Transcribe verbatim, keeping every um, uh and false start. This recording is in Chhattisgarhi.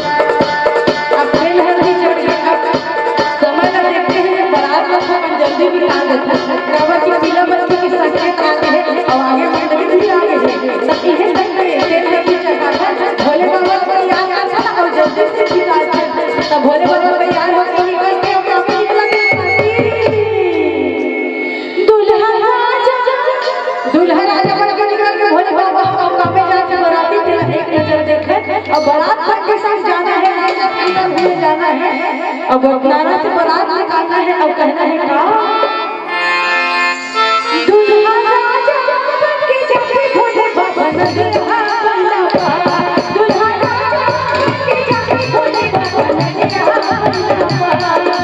अब तेल हल्दी चढ़ के अब समय ल देखते हुए बारात ला अपन जल्दी निकाल देथे, काबर कि पीला बत्ती के संकेत आ गे हे, अउ आगे मंडली भी आ गे हे। त इहे संकेत तेल हल्दी चढ़ाथन, भोले बाबा ल तैयार करथन अउ जल्दी से निकालथन। त भोले बाबा तैयार होके निकलथे, अब कामे निकलथे। दूल्हा राजा, दूल्हा राजा बन के निकल के भोले बाबा, अब कामे जाके बराती तेला एक नजर देखे। अब बारात बन के संग जाना है, राजा के घर में जाना है। अब नारा से बारात निकालना है, अब कहना है का? दूल्हा राजा बन के जाके भोले बाबा नदिया बल्लभा। दूल्हा राजा बन के जाके भोले बाबा नदिया बल्लभा।